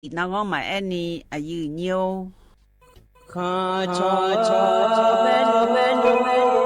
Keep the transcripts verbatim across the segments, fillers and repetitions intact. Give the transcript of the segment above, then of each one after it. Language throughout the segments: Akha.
Iqnan-anr maqaer ni aqyuif nyir-or. Khanqcawq cawq cawq maernmr maernmr maernmr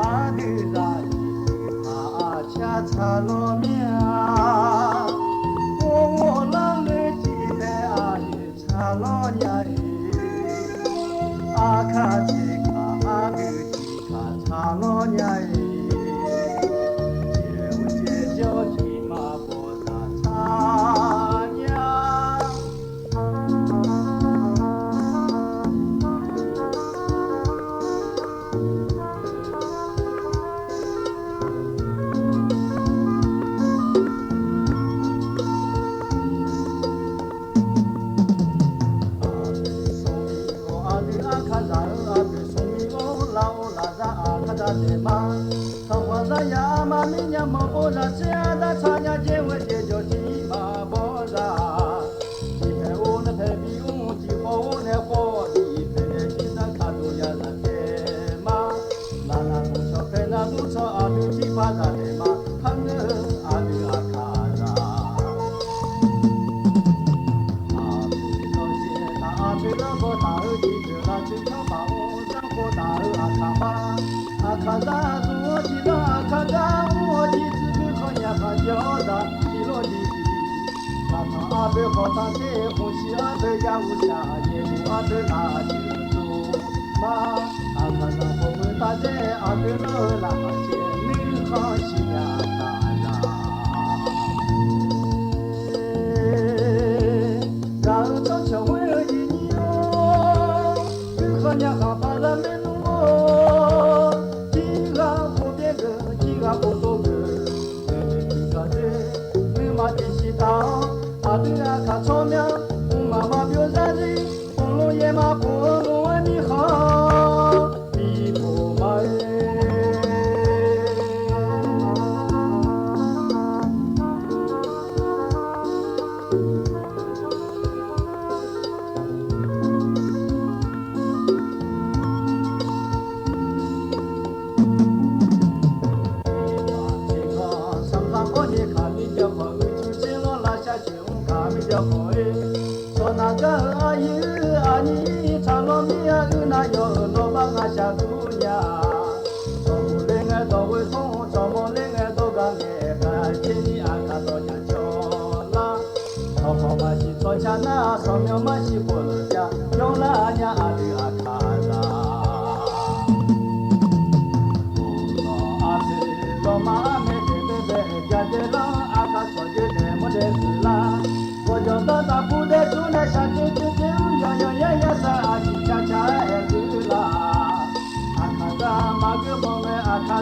Aqdui zaqnyiq tiqkaq aqcar tsaqlawr mir-a. Or, ghawrlar ler tiqpaeq aqdui tsaqlawr nya-iq. Aqkaq tiqkaq aqdui tiqkaq tsaqlawr nya-iq. Jeq uqjeq jawr tiq maqbaw zaq tsaq nya. Aqdui arkazaq-eu aqpoeq smrmir-or, lar-or lafzar aqkar zaq taef ma. Tanqpaq zaryaq armar mirnya maqbaw zaq tser-a, dartaq nya jeq-eu jeq jawq tiq maqbaw zaq. Tiqpaeq-or nae paeq bi mr, tiqkhawf-or nae khawf, tiqpaeq nae tiqzar kaqdov ya zaq taef ma. Laqlaq dawqcawq paeq nar dur tsawq aqdui tiqpar zaq taef ma. Kharngeur-eu aqdui aqkaq zaq. Aqpoeq dawqjeq taq aqpoeq lanrbaw taq-eu tiqdeuq lafdui kanr baq-or, zanrkawv taq-eu aqkaq ma. Aqkaq zaq zmq-awr tiqlanr aqkaq zaq mr-awr tiqtsuif gui khanqnya khaq jav-awr zaq tiqlawr tiqsiq. Saqtanq arpoeq khawf taq ter khof shiq arpoeq ya uqshaq, yaeqbawq arpoeq laf tiqdeuq ma. Aqkaq zaq khawf meuq taq zaer arpoeq lanr-eu laqkhaq caev nuikhanr shiqnya aqkaq zaq. Gaq-eu tsawrcawq ghoer-eu iqnyir-or, nuikhanr nya khaq paq zaq maernmr-or, tirghaq khof byaer geuf, tirghaq khof tov geuf, nuima tiqsiq taq-awr, aqdui aqkaq tsawrmyanr mqmaq maqbyov zarzir, mqlof yaeq maqkhof-eu lof-aer mirkhanq-awr, bi pov ma-aer.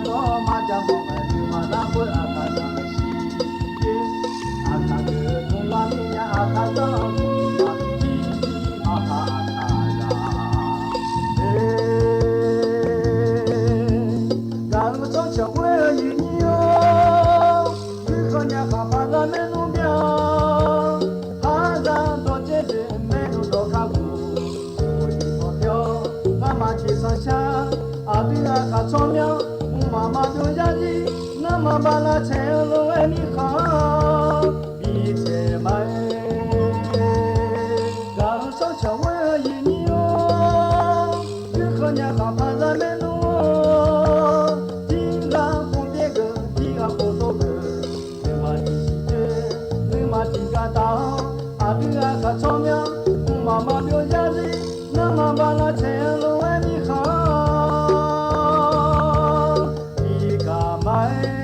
Nawr marja mawf-aer nuima nar khoer Aqkaq zaq shiq-ir, Aqkaq deuq dmrlar mir nya Aqkaq zanr-eu dmrlar-ir, Aqkaq Aqkaq zaq-a. Gaq-eu tsawrcawq ghoer-eu yuifnyir-or, guirkhanq nya khaqpaq zar maernmr bya-awr, paqzar dawqcaev deuq maernmr dawqkar guq, uqduq dawq pyawr ngamaf tiq sanq shar, aqdui aqkaq tsawrmyanr mqmaq maqbyov yarzir, ngamaf bala tsaeq-eu lof-aer mirkhanq-anr bi tsaeq ma-aer. Gaq-eu tsawrcawq ghoer-eu yuifnyir-or, guirkhanq nya khaqpaq zar maernmr-or, tirghaq khofdzer geuf tirghaq khofdov geuf, nuima tiqsiq doer nuima tiqgaq taf-awr, aqdui aqkaq tsawrmyanr mqmaq maqbyov yarzir, ngamaf bala tsaeq-eu lof-aer mirkhanq-anr bi gaq ma-aer.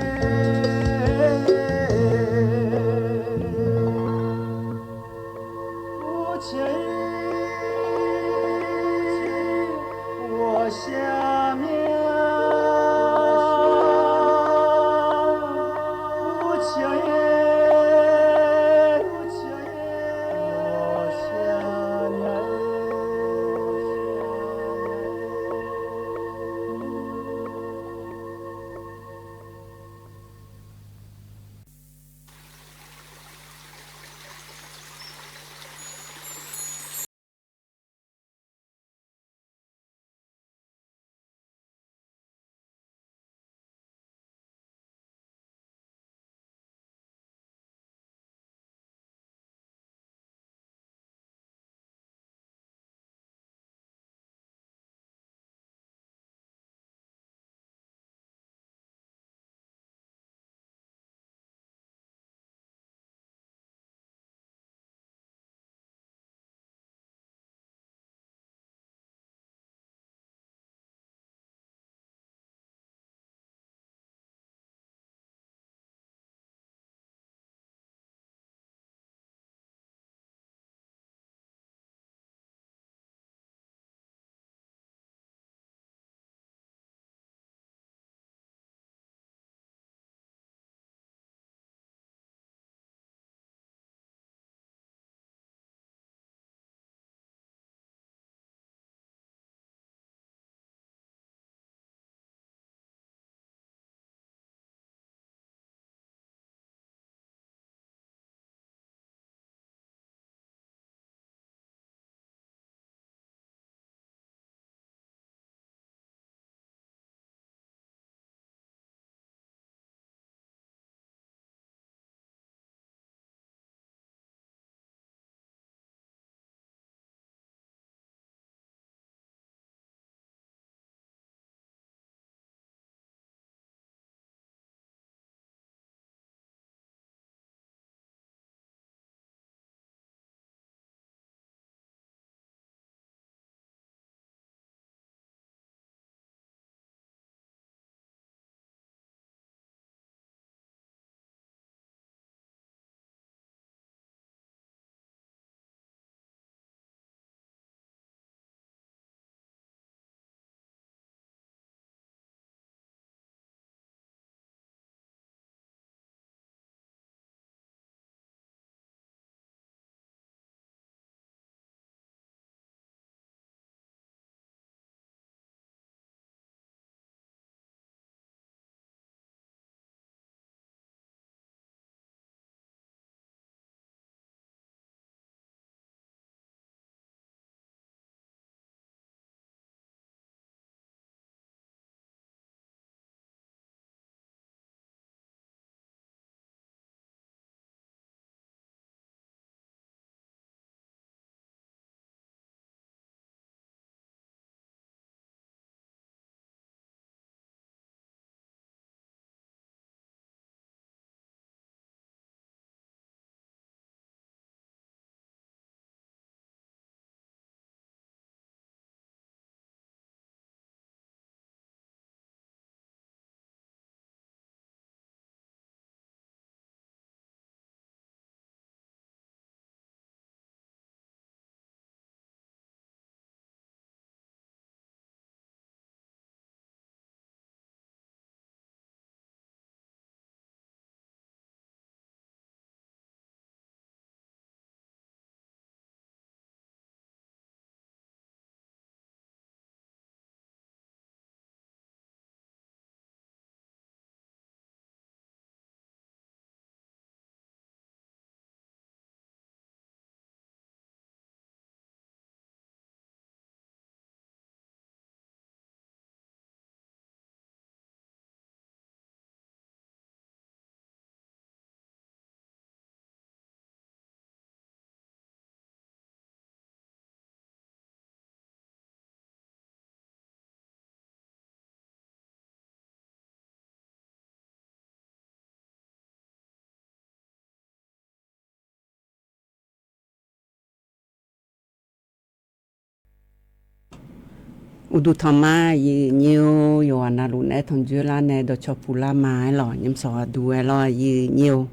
Uqduq tanq ma, aqyuif nyir-or, yawqghaq navluf naeq-aer tanqjoer lar nae dawqcawq puq lar ma-aer lawq, nymrshawq aqduq ghae lawr, aqyuif nyir-or.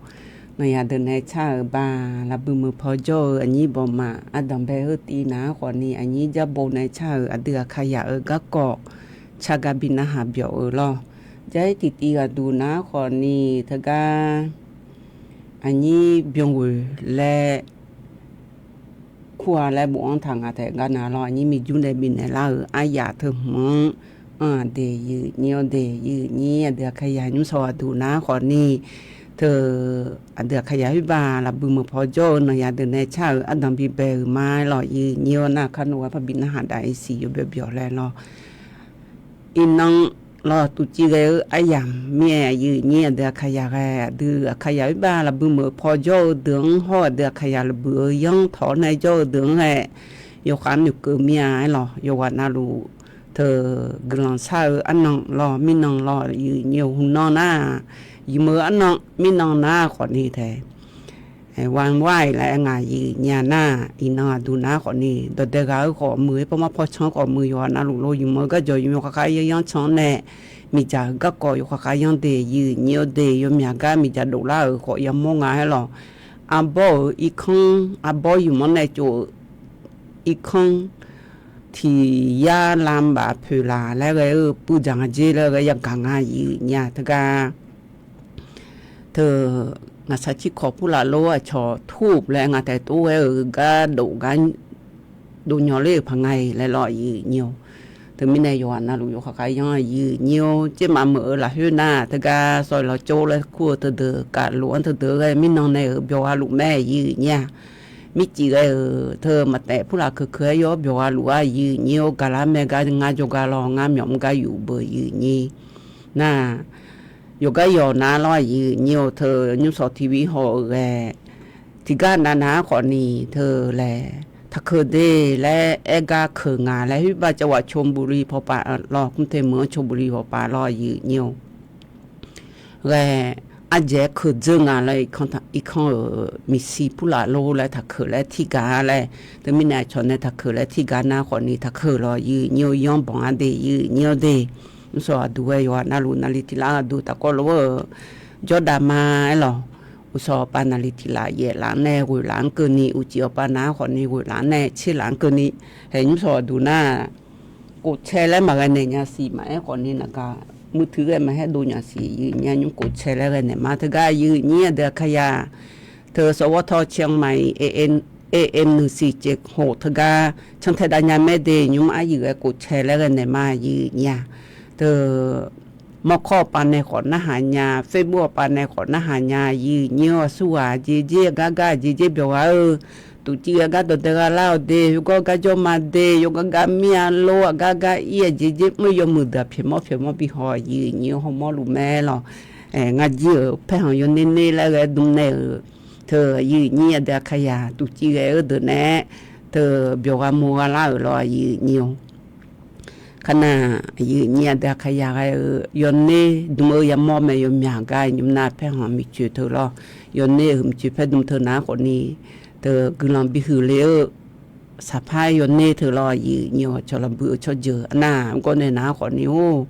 Nanqyaq deuq nae car-euq ba, laqbui meuq paw jawr-eu aqnyir bawqma, ardanq bae heu tiv nar khawfni, aqnyir jarbo nae car-euq aqdui Aqkaqyaq-euq garkawv car gar bi narhaq byawq-eu lawr. Jar-ir tiqtiv ghaqduq nar khawfni teugar aqnyir byan ghoeq laer kur-a laer bofanr taq nga taef gar na lawr, aqnyir miqjur nae bifnaeq lar-euq aryaq teu hmq-anr anr-aq de, aqyuif nyir-or de, aqyuif nyir aqdui Aqkaqyaq nymrshawq aqduq nar khawfni, teu aqdui Aqkaqyaq khoerba laqbui meuq paw jawr-eu nanqyaq deuq nae car-euq ardanq bi bae-euq ma-aer lawq, aqyuif nyir-or. Nar kar nawr ghaq par bi narhaq dav-ir siq yawbae byawq laer lawr. Iqnan lawr, tuqciv ghae-eu aryamq mir-aer, aqyuif nyir aqdui Aqkaqyaq ghae, aqdui Aqkaqyaq khoerba laqbui meuq paw jawr-eu deuq-anr hawr, aqdui Aqkaqyaq laqbui-eu yanr tawq-awr nae jawr-eu deuq-anr ghae, yawkhav noeqkeuv mir-a-aer lawq. Yawqghaq navluf teu guiqlanq shar-eu arnan lawr, mirnan lawr, aqyuif nyir-or. Huqnan nar, yimq-eu arnan mirnan nar khawfni taef วันไหว laer aer nga, aqyuif nyir-a nar, iqnan aqduq nar khawfni, dawqdae ghaq-eu khawf muiq-aer, pawrmar pawrcan khawf muiq, yawqghaq navluf lo yimq-eu garjawq yawqkhar khav yanr yanr can-awr nae, miqdzaq-euq garkawv yawqkhar khav yanr de, aqyuif nyir-or de, yawmyaq gar miqdzaq dovlar-euq khawf yamawr nga-aer lawq. Arbawr-euq irkanr, arbawr yumq-anr nae tsov-euq irkanr, tiq yar lam baf poeq laq laer ghae-eu puiv dzaq nga jer laer ghae yagaq nga, aqyuif nyir-a teugar. Teu ngaqshaq cirkawq purlaf lor aqcawq tur laer nga taef tov ghae-euq gar dov gar dov nyawq ler-euq paq nga-iq laer lawr, aqyuif nyir-or. Teumirnae yawqghaq navluf yawqkhaq khav yanr, aqyuif nyir-or. Tsermaf meuq-eu lafkhoer nar teugar sawq-iq lawr tsov laer kur-eu teudeuq kavlof-anr teudeuq ghae mirnan nae-euq byawq gha luf mae, aqyuif nyir-a. Mircif ghae-euq teu maqtaef purlaf keuq keuq-aer yawr byawq gha luf-a, aqyuif nyir-or. Gaqlar mae gar ngar jawrgar lawr, ngar myawf mr gar yuf beu, aqyuif nyir. Nar yawqgar yawq nar lawr, aqyuif nyir-or. Teu nymrshawq TV haw-euq ghae tiqgar nav nav-anr khawfni teu laer taqkeuq de laer aer gar keuq nga laer, khoerbav cawaq ชลบุรี pawpav lawr, กรุงเทพ meuq-anr ชลบุรี pawpav lawr, aqyuif nyir-or. Ghae ardzaeq-aer keuq dzeur nga laer, irkanr-euq miqsi purlaf lor laer taqkeuq laer tirgaq laer, teumirnae aqcawq nae taqkeuq laer tirgaq nar khawfni taqkeuq lawr, aqyuif nyir-or. Yanr banq-a de, aqyuif nyir-or de. Nymrshawq aqduq ghae yawqghaq navluf naqli tiq laf aqduq tafkawv lof-eu jawrdav ma-aer lawq. Uqshawq pav naqli tiq laf yaef laf-anr nae ghoeq laf-anr keuvni, uqcif awqpav nav-anr khawfni ghoeq laf-anr nae tser laf-anr keuvni, haeq nymrshawq aqduq nar กดแชร์ laer maqghae naeq nya siq maqaer khawfni naqgaq มือถือ ghae maqhaer dov nya siq, aqyuif nyir-a. Nymr กดแชร์ laer ghae naeq ma. Teugar aqyuif nyir aqdui Aqkaqyaq teu สวท เชียงใหม่ AM หนึ่งสี่เจ็ดหก teugar cantae dav nya mae de, nymr aryuif ghae กดแชร์ laer ghae naeq ma, aqyuif nyir-a. Teu mawrkawr awqpav nae khawf narhaq nya, Facebook awqpav nae khawf narhaq nya, aqyuif nyir-or. Aqsurghaq jeq jer, aqgar gar jeq jer byawq ghaq-eu, tuqciv ghae gar dawqdae gha lar-awq de, yawgawr gar jawr ma de, yawgar gar mir-a lor, aqgar gar ir-a jeq jer mr-eu yawmuiq deuq-aq pyaeqmawr pyaeqmawr bi haw, aqyuif nyir-or. Hawmawr luf mae lawq. Ngar jir-euq paerkhanq yawner ner laer ghae dm nae-euq teu aqyuif nyir aqdui Aqkaqyaq tuqciv ghae-eu deuq nae-aer teu byawq gha mo gha lar-euq lawr, aqyuif nyir-or. Kar nar, aqyuif nyir aqdui Aqkaqyaq ghae-eu yawner dm-eu yamawr mae, yawmyaq gar nymr nar paerkhanq miqcoeq teu lawr, yawner-euq miqcoeq paer dm teu nar khawfni teu guiqlanq bihuiq le-eu saqpar yawner teu lawr, aqyuif nyir-or. Cawq laf bui-eu tsawrjeuq arnar mrgawr nae nar khawfni-or,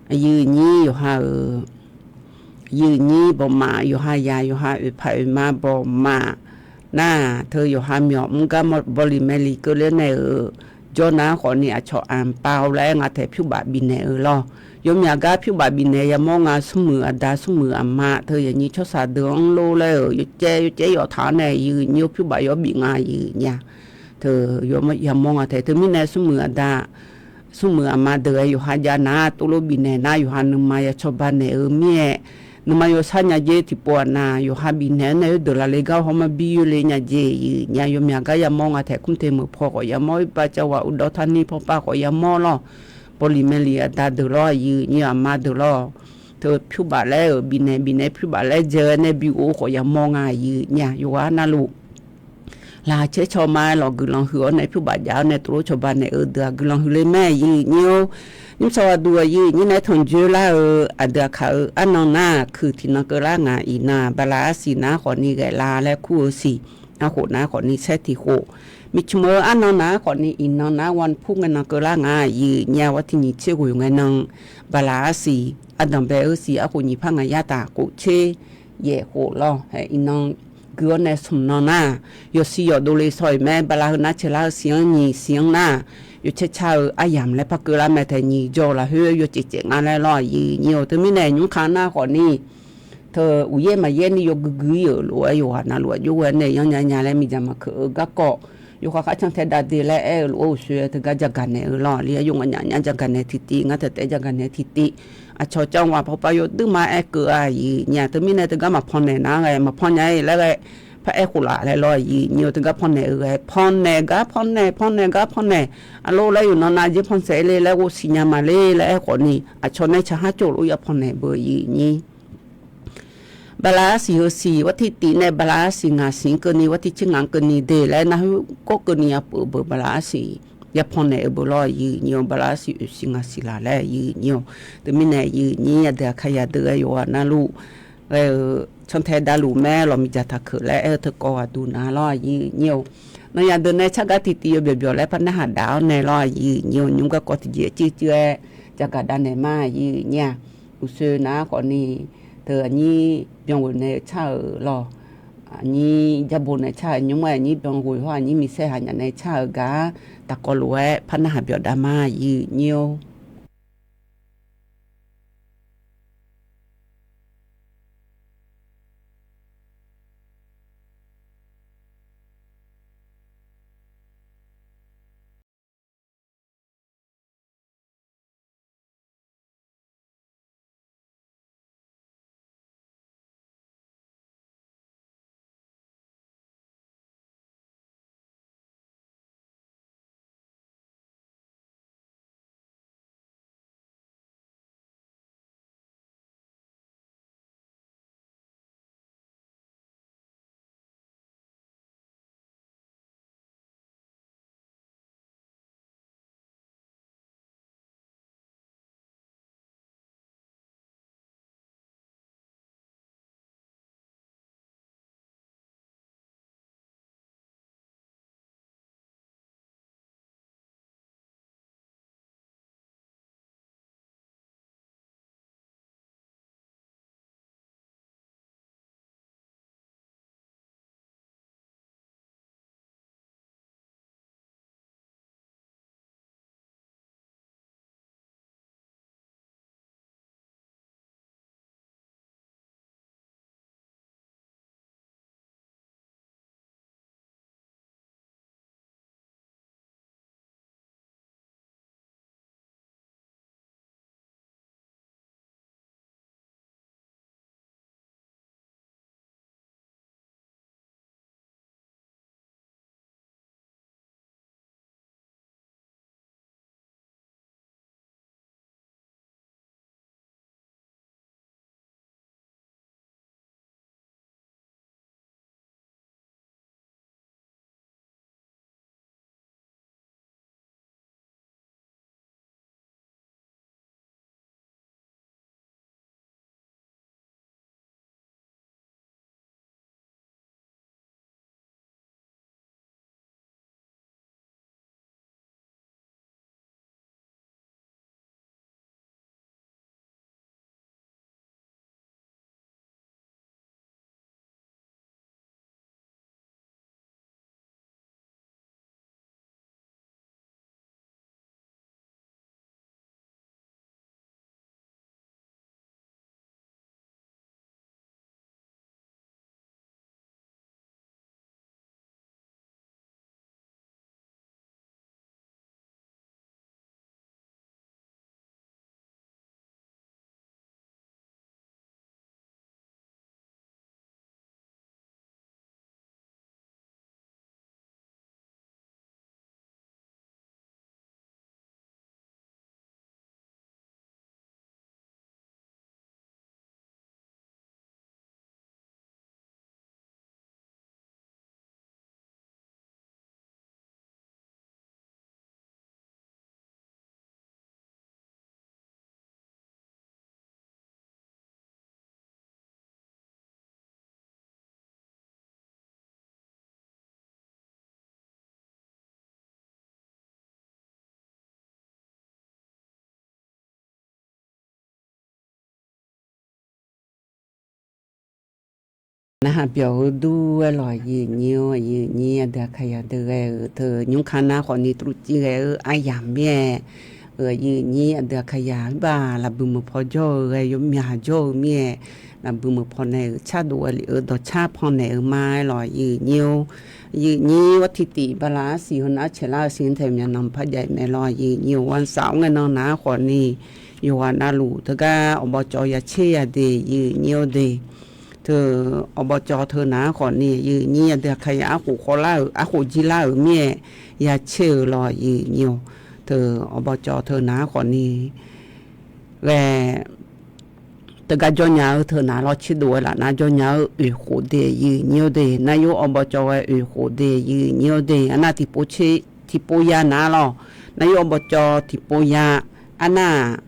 aqyuif nyir yawqha-euq aqyuif nyir bawqmaf, yawqha yaq, yawqha oeqpaq oeqma bawqmaf nar, teu yawqha myawq mr gar bawliq maeqliq keuvle nae-euq jawr nar khawfni aqcawq anqpav-awr laer nga taef pyurbaf bifnaeq-eu lawr. Yawmyaq gar pyurbaf bifnaeq yamawr nga, smrmuiq aqda smrmuiq aqma teu yaqnyir tsawrshaq deuq-anr lor laer-euq yawcaev yawcaev yawf taq-awr nae, aqyuif nyir-or, pyurbaf yawr bif nga, aqyuif nyir-a. Teu yawmawr nga taef. Teumirnae smrmuiq aqda smrmuiq aqma deuq-aer yawqha jav nar tov lof bifnaeq nar, yawqha nuima ya cawba naeq-eu mir-aer, nuima yawshar nya jer tiqpov aqnav yawqha bifnaeq-aer nae, oerdeuq lafle gar hawmar bir yoerle nya jeq, aqyuif nyir-a. Yawmyaq gar yamawr nga taef, กรุงเทพ meuq paw khawf yamawr, oerbav cawaq uqdawr taqni pawpav khawf yamawr lawr. Bawliq maeqliq aqda deuq lawr, aqyuif nyir aqma deuq lawr. Teu pyurbaf laer-euq bifnaeq bifnaeq pyurbaf laer dzae-aer nae bi ghof-eu khawf yamawr nga, aqyuif nyir-a. Yawqghaq navluf laqkhaq caer caw ma-aer lawq, guiqlanq huiq-awr nae pyurbaf jav-awr nae tov lof cawba naeq-eu deuq-aq guiqlanq huiq le mae, aqyuif nyir-or. Nymrshawq aqduq aqyuif nyir nae tanqjoer lar-eu aqdui Aqkaq-euq arnan nar, kuiq tiqnan keuvlar ngaq iqnan bala arsiq nar khawfni ghae la laer kur-eu siq. Arkhof nar khawfni saer tiq khof, miqcmq-eu arnan nar khawfni iqnan nar wan pur ngae nan keuvlar nga. Aqyuif nyi-a, war tiq nyiq tser ghoeq ngae nan, baqlaq arsiq ardanq bae-eu siq arkhof nyiq par ngaq yar taf khof tser yaef khof lawr. Iqnan gui-awr nae smq nan nar, yawsiq yawf dovle shaw-iq mae. Baqlaq heu nar caelar-eu siq-anr nyiq siq-anr nar, yawcaer car-eu aryamq laer par keuvlar mae tae nyiq jawr lafkhoer yawcaef caef nga laer lawr. Aqyuif nyi-a, teumirnae nymr ka nar khawfni teu uqyaer maqyaer ni yawgui gui-ir-euq lof-aer yawqghaq navluf aqjox ghae nae yanr nya nya laer miqdzaq maqkeuv-eu garkawv yawkhav khar cantae dav de laer aer-eu lof-aer uqshoe teugar jagaq naeq-eu lawr. Li-aer yawnyaf nyaf nyaf jagaq naeq tiqtiv, ngar taef taef jagaq nae tiqtiv. Aqcawq caer ghaq pawpav yawduir ma aer keuv-a. Aqyuif nyi-a, teumirnae teugar maqpaw naeq nar ghae, maqpaw nya-ir laer ghae, par aer khof laf laer lawr. Aqyuif nyi-a, teugar paw naeq-eu ghae, paw naeq gar paw naeq, paw naeq gar paw naeq. Arlawr laer yawqnan nav jeq paw saef le laer ghovsiq nya ma le laer aer khawfni, aqcawq nae tsaq har cawv lof ya paw naeq beu. Aqyuif nyi baqlaq arsiq heu siq, war tiq tiv nae baqlaq arsiq ngaq siq keuvni, war tiq tser ngaq keuvni de laer nar khoer gawr keuvni ya pyeuf-eu beu, baqlaq arsiq ya paw naeq-eu beu lawr. Aqyuif nyi-a, baqlaq arsiq oeq siq ngaq siq laq laer. Aqyuif nyi-a, teumirnae aqyuif nyi yadeuq aqkaq yadeuq-aer yawqghaq navluf ghae-eu cantae davluf mae lawq, miqdzaq taqkeuv laer aer-eu teukawv ghaq duq nar lawr. Aqyuif nyi-a, nawnyaf deuq nae tsargar tiqtiv yawbyawq byawq laer par narhaq daf-awr nae lawr. Aqyuif nyi-a, nymr garkawv tiqjeq cuiv cuiv-aer jagaq dav naeq ma. Aqyuif nyi-a, uqshoe nar khawfni teu aqnyir byan ghoeq nae tsar-euq lawq, aqnyir jarbo nae tsar-euq nymr-aer aqnyir byan ghoeq hawr aqnyir miqsaer haq nyaf nae tsar-euq gaq-anr taqkawv lof-aer par narhaq byawq dav ma. Aqyuif nyi-a. Narhaq byawq-eu dur-aer lawq, aqyuif aqnyir-or, aqyuif aqnyir aqdui aqkaqyaq deuq ghae-euq teu nymrkanr nar khawfni tuvluv civ ghae-eu aryamq mir-aer, aqyuif aqnyir aqdui aqkaqyaq irbaq lafbuiq meuq paw jawr-eu ghae yawmyaq jawr-eu mir-aer, lafbuiq meuq paw naeq-euq cardov-aer lef-eu dawqcar pannaeq-eu ma-aer lawq, aqyuif aqnyir-or. Aqyuif aqnyir-or, tiqtiv bala arsiq heu nar caeqlar-eu siq-anr taeq myaq nan par jav-iq mae lawq, aqyuif aqnyir-or. Ghawqshaq-awr ngae nan nar khawfni yawqghaq navluf teugar awqbawq cawv ya tser ya de, aqyuif aqnyir-or de. Teu awqbawq cawv teu nar khawfni aqyuif aqnyir aqdui aqkaqyaq arkhof khawvlar-euq arkhof jirlar-euq mir-aer ya tser-eu lawq, aqyuif aqnyir-or. Teu awqbawq cawv teu nar khawfni ghae teugar jawrnya-eu teu nar lawr tserdov-aer laf nar jawrnya-eu oeq khof de, aqyuif aqnyir-or de. Nar yawr awqbawq cawv ghae oeq khof de, aqyuif aqnyir-or de. Arnav tiqpov tser tiqpov ya nar lawq. Nar yawr awqbawq cawv tiqpov ya. Arnav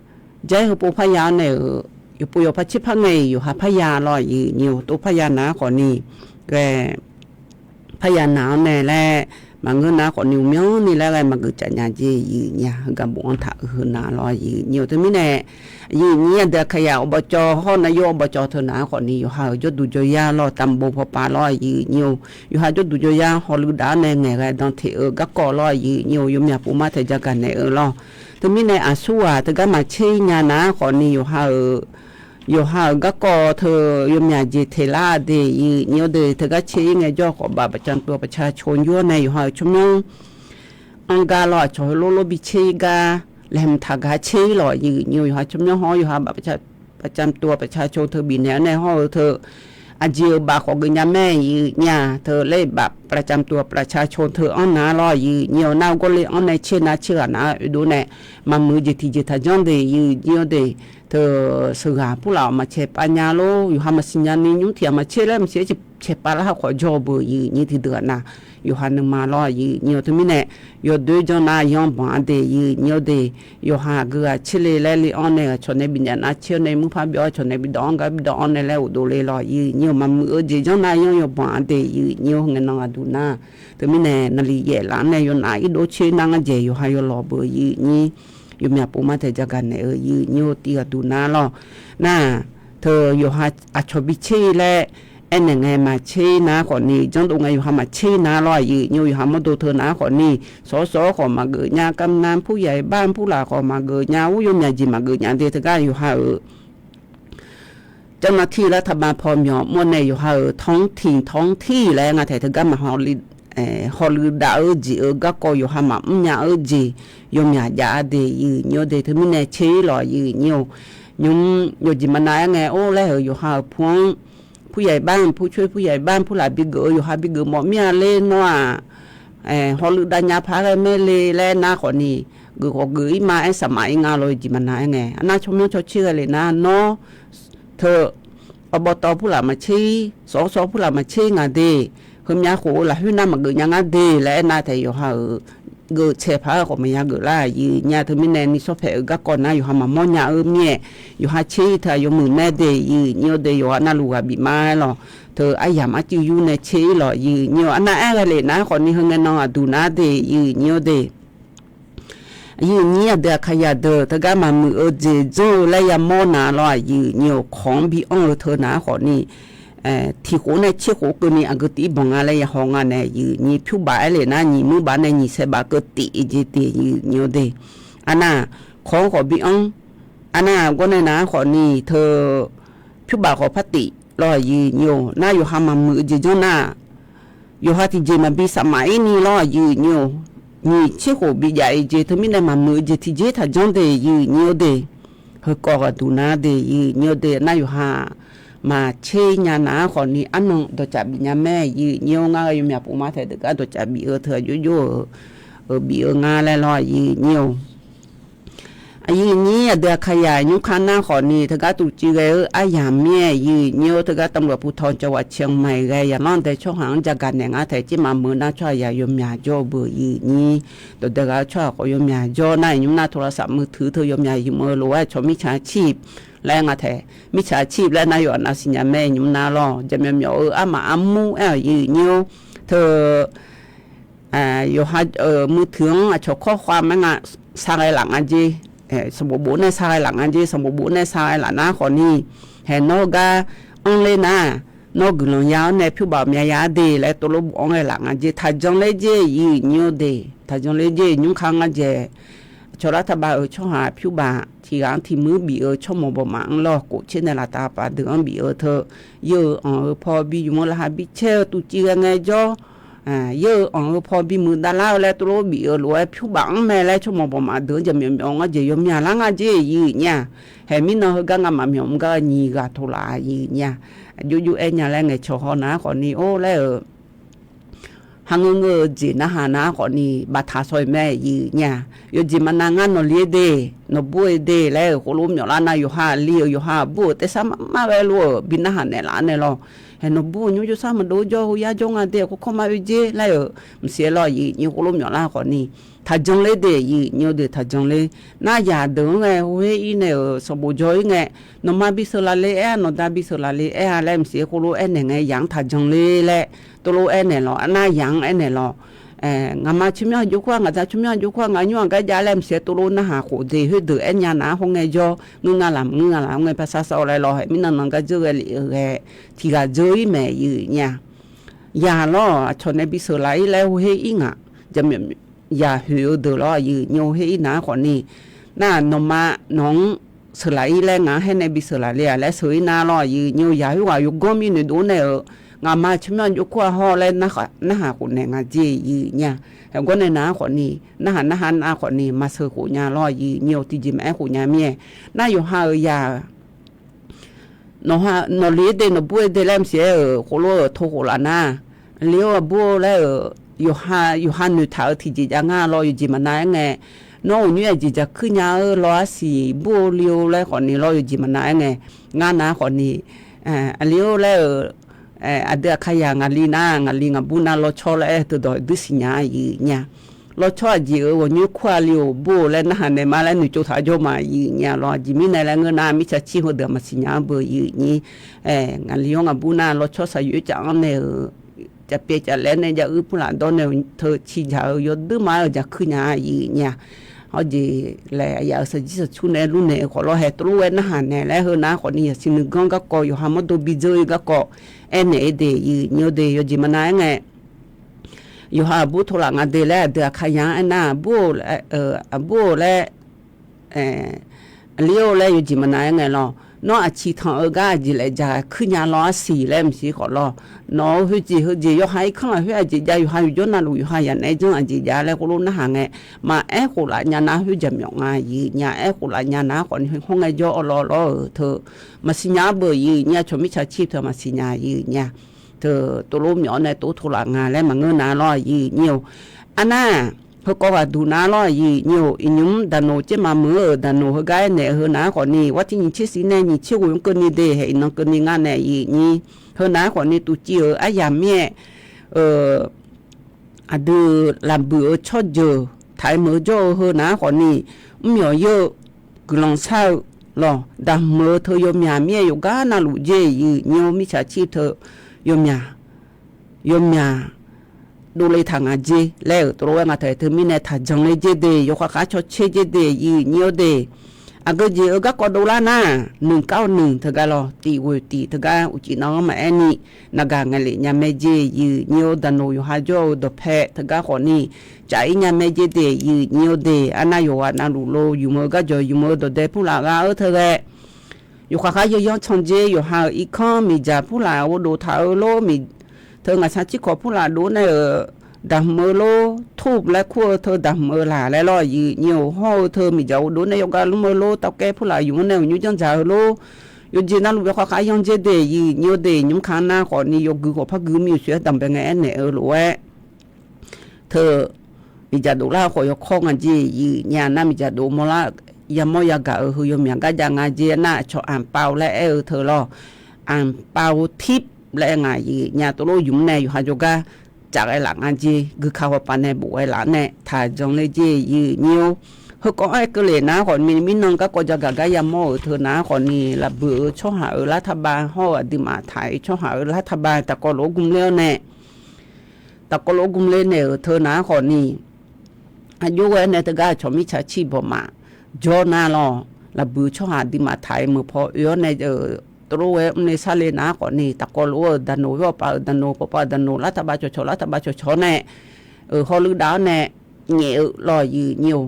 jair heupov parya-awr nae-euq yawqpov yawqpar tser par ngae-iq yawqha parya lawr, aqyuif aqnyir-or. Tov parya nar khawfni ghae parya nar-awr nae laer maqngeur nar khawfni uqmyanr ni laer ghae maqgeuf caf nya jeq, aqyuif aqnyir-or. Heugar bofanr taq-eu heu nar lawr, aqyuif aqnyir-or. Teumirnae aqyuif aqnyir aqdui aqkaqyaq awqbawq cawv hawr nar yawr awqbawq cawv teu nar khawfni yawqha-euq jawrduq jawryar lawr tanqbof pawpav lawr, aqyuif aqnyir-or. Yawqha jawrduq jawryar hawluiv daf-awr nae ngaeqghae dan teq-eu garkawv lawr, aqyuif aqnyir-or. Yawmyaq pov mar taeq jagaq naeq-eu lawr. Teumirnae aqsurghaq teugar maqtser nya nar khawfni yawqha-euq yawqha-euq garkawv teu yawmyaq jeq teq lar de, aqyuif aqnyir-or de. Teugar tser-ir ngaejawr khawf baf bafcamtuv bafcacawq jawr nae yawqha-euq tsawrmyanr anr gar lawr aqcawq heulof lof bi tser-ir gar laeqhmq taq gar tser-ir lawq, aqyuif aqnyir-or. Yawqha tsawrmyanr hawr yawqha baf bafcamtuv bafcacawq teu bifnaeq-awr nae hawr-eu teu aqjeq-euq baf khawf geuf nya mae, aqyuif aqnyir-or. Teu laer baf bafcamtuv bafcacawq teu anr nar lawr, aqyuif aqnyir-or. Nar gawrle anr nae tser nar tser ghaq nar oedov nae maqmuiq-eu jeq tiqjeq taqjanr de, aqyuif aqnyir-or de. Teu sheuqghaq purlaf-awq maqcaeq pav nya lor. Yawqha maqsiq nya ni nymr tiq ghaq maqtser laer maqsiq-aer caeq pav lar khawf jawr-eu beu, aqyuif aqnyir tiqdeuq-aq nar yawqha nuima lawr, aqyuif aqnyir-or. Teumirnae yawdoer janr nar yanr banq-a de, aqyuif aqnyir-or de. Yawqha aqgeu ghaq tser le laer le anr nae aqcawq nae bifnaeq nar tser-awr nae mur par byav-awr aqcawq nae bidawv anr gar bidawv anr nae laer ghofdov le lawr, aqyuif aqnyir-or. Maqmuiq-eu jeq janr nar yanr yaw banq-a de, aqyuif aqnyir-or. Ngae nan aqduq nar teumirnae naqli yaef laf-anr nae yawnaf irdov tser nar ngar jaeq yawqha yawlawq beu, aqyuif aqnyir. Yawmyaq pov mar taeq jagaq naeq-eu, aqyuif aqnyir-or. Tiv aqduq nar lawr nar teu yawqha aqcawq bi tser-ir laer aernaeq ngae maqtser-ir nar khawfni janrdov ngae yawqha maqtser-ir nar lawr, aqyuif aqnyir-or. Yawqha mawrdo teu nar khawfni sawq-awr sawq-awr khawf maqgeuf nya, kamqnav puryaeq bar purlaf khawf maqgeuf nya, ur yawmyaq jeq maqgeuf nya de. Teugar yawqha-euq janr nar tir laer taqma paw myawq mawr nae yawqha-euq tanr tiq tanr tir laer ngar taeq teugar maq hawluiv daf-eu jeq-euq garkawv yawqha maqmr nya-eu jeq yawmyaq jav-a de, aqyuif aqnyir-or de. Teumirnae tser-ir lawq, aqyuif aqnyir-or. Nymr yawqjeq maqnav-aer ngae or laer-euq yawqha-euq pu-anr puryaeq bar purcoer puryaeq bar purlaf bigeuf-eu yawqha bigeuf mawf mir-a ler nawr-aq, hawluiv dav nya paq-aer ghae mae le laer nar khawfni geuf khawf geuf-ir ma aer saqmaf-ir nga lof-eu jeq maqnav-aer ngae. Arnav tsawrmyanr cawtser ghae le nar nawr teu awqbawq tawv purlaf maqtser-ir, sawq-awr sawq purlaf maqtser-ir nga de. Heumyav khof-eu lafkhoer nar maqgeuf nya ngar de laer aernar taef yawqha-euq geuf tsaeq paq-aer khawf maqya geuf lar, aqyuif aqnyir-or. Teumirnae ni sawr paeq-eu garkawv nar yawqha maqmawr nya-eu mir-aer yawqha tser-ir teu aqyawf muiq mae de, aqyuif aqnyir-or de. Yawqha navluf ghaq bif ma-aer lawq teu aryamq arcuiv yur nae tser-ir lawq, aqyuif aqnyir-or. Arnav aer ghae le nar khawfni heu ngae nan aqduq nar de, aqyuif aqnyir-or de. Aqyuif aqnyir aqdui aqkaqyaq deuq teugar maqmuiq-eu jeq janr-eu laer yamawr na lawr, aqyuif aqnyir-or. Kawq-anr bi anr-eu teu nar khawfni tiq khof nae tser khof keuvni aqgeu tiv-ir banq nga laer yahaw nga nae, aqyuif aqnyir. Pyur baf-aer le nar nyiq muir baf nae nyiq saeq baf keuv tif-eu jeq de, aqyuif aqnyir-or de. Arnav kawq-anr khawf bi anr. Arnav gawr nae nar khawfni teu pyur baf khawf par tif lawr, aqyuif aqnyir-or. Nar yawqha maqmuiq-eu jeq janr nar yawqha tiqjeq maqbi safmaf-ir ni lawr, aqyuif aqnyir-or. Nyiq tser khof bijav-ir jeq teumirnae maqmuiq-eu jeq tiqjeq taqjanr de, aqyuif aqnyir-or de. Heukawv ghaq duq nar de, aqyuif aqnyir-or de. Nar yawqha maqtser nya nar khawfni arnan dawqcaf bif nya mae, aqyuif aqnyir-or. Ngar ghae yawmyaq pov mar taeq deuq gar dawqcaf bif-eu teu aqjox jov-euq bif-eu ngar laer lawr, aqyuif aqnyir-or. Aqyuif aqnyir aqdui aqkaqyaq nymrkar nar khawfni teugar tuvciv ghae-eu aryamq mir-aer, aqyuif aqnyir-or. Teugar ตำรวจภูธรจังหวัดเชียงใหม่ ghae yaqlanr dae tsawrhaq-anr jagaq naeq ngar taef tser maqmeuq nar tsawrhaq yaq yawmyaq jawr-eu beu, aqyuif aqnyir. Dawqdae ghaq-eu tsawrhaq khawf yawmyaq jawr nar nymr nar โทรศัพท์มือถือ teu yawmyaq yamq-eu lof-aer cawq mirtsaq cir laer nga taef. Mirtsaq cir laer nar yawqha nav siqnya mae nymr nar lawr. Jaqmyawf myawf-eu armaf armur aer-awq, aqyuif aqnyir-or. Teu yawqha muiq teuq-anr aqcawq kawr khav ma nga, sar ghae laf nga jer. Sanqbof bof nae sar ghae laf nga jer, sanqbof bof nae sar ghae laf nar khawfni, haeq nawr gar anr ler nar, Nawr guiqlanq ya-anr nae pyur baf mya ya-ar de laer tovlof bof-anr ghae laf nga jeq taqjan ler jer yiq nyi-eu de. Taqjan ler jer nymr ka nga jeq. Aqcawq lar taqbav-euq tsawrhaq pyur baf tiq ghaq-anr tiq muir bif-eu tsawrmawq bawqmaf-anr lawr khof tser nae laftav paf deuq-anr bif-eu teu, yeur-euq anq-eu paw bi ymq-eu laqkhaq bi caer-eu tuv civ ghae ngae jawr, yeur-euq anq-eu paw bimuiq davlar-eu laer tovlof bif-eu lof-aer pyur baf-anr mae laer tsawrmawq bawqmaf deuq-anr jaqmyawf myawf-anr nga jeq yawmyaq lar nga jer yiq nyi-a. Haeq mirnan heugar ngamaf myawf mr gar nyiq ghaq tov laf yiq nyi-a. Aqjox jox aer nya laer ngaeqcawq haw nar khawfni or laer-euq, ha ngeur ngeur-eu jeq narhaq nar khawfni baftaq shaw-iq mae yiq nyi-a. Yawjeq maqnav ngar nawqli-aer de, nawqbur-eu de laer-euq khoerlof myawflar nar yawqha aqli-euq yawqha aqbur-euq tersar mar mar ghae lof-euq bi narhaq naeqlaf-anr nae lawr. Haeq nawqbur-euq nymr jawrsar maqdov-eu jawr-eu yarzawr nga de khoerkawr mar oe jer laer-euq mqsiq-aer lawr yiq nyi khoerlof myawflar khawfni, taqjan ler de yiq nyi-eu de taqjan ler. Nar yaq deuq-anr ghae heuher ir nae-euq sanqbof jawr ir ngae, nawqma bi sheuq laf le aer-a, nawqda bi sheuq laf le aer-a laer mqsiq-aer khoerlof aernaeq ngae yaq-anr taqjan ler laer tovlof aernaeq lawr, arnar yaq-anr aernaeq lawr. Ngaqma tsawrmyanr aqjox kur-a, ngaqda tsawrmyanr aqjox kur-a, ngaq nymr aqgar jav laer mqsiq-aer tovlof narhaq khof de khoerdeuq aer nya nar hawngae jawr ngeur nga laf maqngeur nga laf hawngae parsar sar-awr laer lawr haeq mirnan nan gar dzeur ghae lef-eu ghae tiq ghaq dzeur ir maeq yiq nyi-a. Yaq lawr aqcawq nae bi sheuq laf ir laer heuher ir ngaq, jaqmyawf yaq hoeq-eu deuq lawr yiq nyi-eu her ir nar khawfni, nar nawqma nawq-anr sheuq laf ir laer ngaq-anr haer nae bi sheuq laf le-aq laer sheuq ir nar lawr yiq nyi-eu yaq khoerghaq yawganr mirnae dov nae-euq ngaqma tsawrmyanr aqjox kur-a hawr laer narhaq khof naeq nga jeq yiq nyi-a. Haeq gawr nae nar khawfni, narhaq narhaq nar khawfni maqsheuq khof nya lawr yiq nyi-eu tiqjeq maqaer khof nya mir-aer, nar yawqha-euq yaq nawqle-aer de nawqbur-aer de laer mqsiq-aer-euq khoerlof-euq tov khof laf nar, aqli-or aqbur-or laer-euq yawqha yawqha noeqtaq-eu tiqjeq jav ngar lawr yawqjeq maqnav-aer ngae, nawr uqnymr aqjeq jaqkuir nya-eu lawr arsiq bur-eu le-or laer khawfni lawr yawqjeq maqnav-aer ngae, ngar nar khawfni, aqli-or laer-euq aqdui aqkar yaq ngaqli nar ngaqli ngaqbur nar lawrcawr laer-aer teudawq duir siqnya yiq nyi-a. Lawrcawr aqjeq-euq ghawqnyoer kur-a le-or bur-or laer narhaq naeq ma laer noeqtsov taq jawr ma yiq nyi-a lawr. Aqjeq mirnae laer ngeur nar mirtsaq cir heudeuq-aq maqsiq nya-anr beu yiq nyi. Ngaqli-anr ngaqbur nar lawrcawr saqyoer caf-anr nae-euq caf pyaev caf laer nae jav uir purlaf dawr nae-eu teu ci jaq-eu yawduir ma-aer-euq jaqkuir nya yiq nyi-a. Hawr jeq laer aqyaf-euq saqjir saqcur nae lur naeq-eu khawf lawr hae tov lof-aer narhaq naeq laer heu nar khawfni yasiq nuiganr garkawv yawqha mawrdo bi dzeur-ir garkawv aernaeq-aer de yiq nyi-eu de yawjeq maqnav-aer ngae, yawqha aqbur tov laf nga de laer aqdui aqkar yaq-anr aernar, aqbur-or laer, aqli-or laer yawjeq maqnav-aer ngae lawr. Nawr aqciq tanq-eu gar aqjeq laef jaqkuir nya lawr arsiq laer mqsiq khawf lawr. Nawq-euq heujeq heujeq yawqha irkanr lafkhoer aqjeq jav yawqha yawqjawr navluf yawqha yaq naeq-aer janr aqjeq jav laer khoerlof narhaq ngae, maqaer khof laf nya nar khoer jaqmyawf nga yiq nyi-a. Aer khof laf nya nar khawfni hawr ngae jawr awlawr lawr-euq teu maqsiq nya-anr beu yiq nyi-a. Cawq mirtsaq cir teu maqsiq nya yiq nyi-a. Teu tov lof myawf-awr nae tov tov laf nga laer maqngeur nar lawr yiq nyi-or. Arnar heukawv ghaq duq nar lawr yiq nyi-or. Iqnymr daqnoq tser maq meuq-eu daqnoq heugar aernaeq-eu heu nar khawfni war tir nyiq tser siq nae nyiq tser ghof-anr keuvni de hae iqnan keuvni ngar nae yiq nyi. Heu nar khawfni tuv civ-euq aryamq mir-aer aqdui lafbuiq-eu tsawrjeuq taq-aer meuq-eu jawr-eu heu nar khawfni, mr myawq yeur-eu guiqlanq shar-eu lawq, daqhmq-eu teu yawmyaq mir-aer yawqgar navluf jer yiq nyi-or. Mirtsaq cir teu yawmyaq yawmyaq dovle taq nga jer laer-euq tov lof-aer nga taq-aer teumirnae taqjan ler jer de, yawkhav khav cawtser jer de yiq nyi-or de. Aqgeu jeq-eu garkawv dovlar nar, nuiq kar-eu nuiq teugar lawr, tif ghoeq tif teugar uqcif nav-anr maqaer ni, naqgaq ngaeqlef nya mae jer yiq nyi-or. Daqnoq yawqha jawr-eu dawqpae teugar khawfni, caf-ir nya mae jer de yiq nyi-or de. Arnav yawqghaq navluf lo yumq-eu garjawq yumq-eu dawqdae purlaf gha-eu teu ghae, yawkhav khav yanyanr can jer yawqha-euq irkanr miqdzaq purlaf ghov dov taq-eu lor, teu ngaqshaq cirkawq purlaf dov nae-euq daqhmq-eu lor, tov laer kur-eu teu daqhmq-eu laq laer lawr yiq nyi-or. Hawr-eu teu miqdzaq ghov dov nae yawqgar lmr-eu lor, tavkaer purlaf yumq-anr nae uqnymr janr dzaq-eu lor, yawqjeq navluf yawkhav khav yanr jer de yiq nyi-or de. Nymr ka nar khawfni yawgui khawf par gui mir-euq soeq-aer danqbae ngae aernaeq-eu lof-aer teu miqdzaq dovlar-eu khawf yawkawr nga jer yiq nyi-a. Nar miqdzaq dov mawrlar yamawr yagaq-euq heu yawmyaq gar jav nga jer nar, aqcawq anqpav-eu laer aer-eu teu lawr, anqpav-eu tiv laer aer nga yiq nyi-a. Tov lof yumq nae yawqha jawrgar caf ghae laf nga jer, guikaq hawpaf nae bof ghae laf nae taqjan ler jer yiq nyi-or. Heukawv-anr aer keuvle nar khawfni mirnan garkawv jagaq gar yamawr-euq teu nar khawfni, lafbuiq-eu tsawrhaq-euq lartaba hawr-eu aqduimaf taq-euq tsawrhaq-euq lartaba taqkawv lof-aer gmler-awr nae, taqkawv lof-aer gmler naeq-euq teu nar khawfni, aqjox ghae nae teugar aqcawq mirtsaq cir bawqmaf jawr nar lawr, lafbuiq-eu tsawrhaq aqduimaf taq-euq meuq paw oe-awr nae-euq tov lof ghae mrle sarle nar khawfni, taqkawv lof-eu daqnoq, yawpav-euq daqnoq, pawqpav-euq daqnoq, lartaqbav cawqcawq lartaqbav cawqcawq-awr nae, hawluiv dav-awr nae, nyaef-eu law aqyuif nyir-or.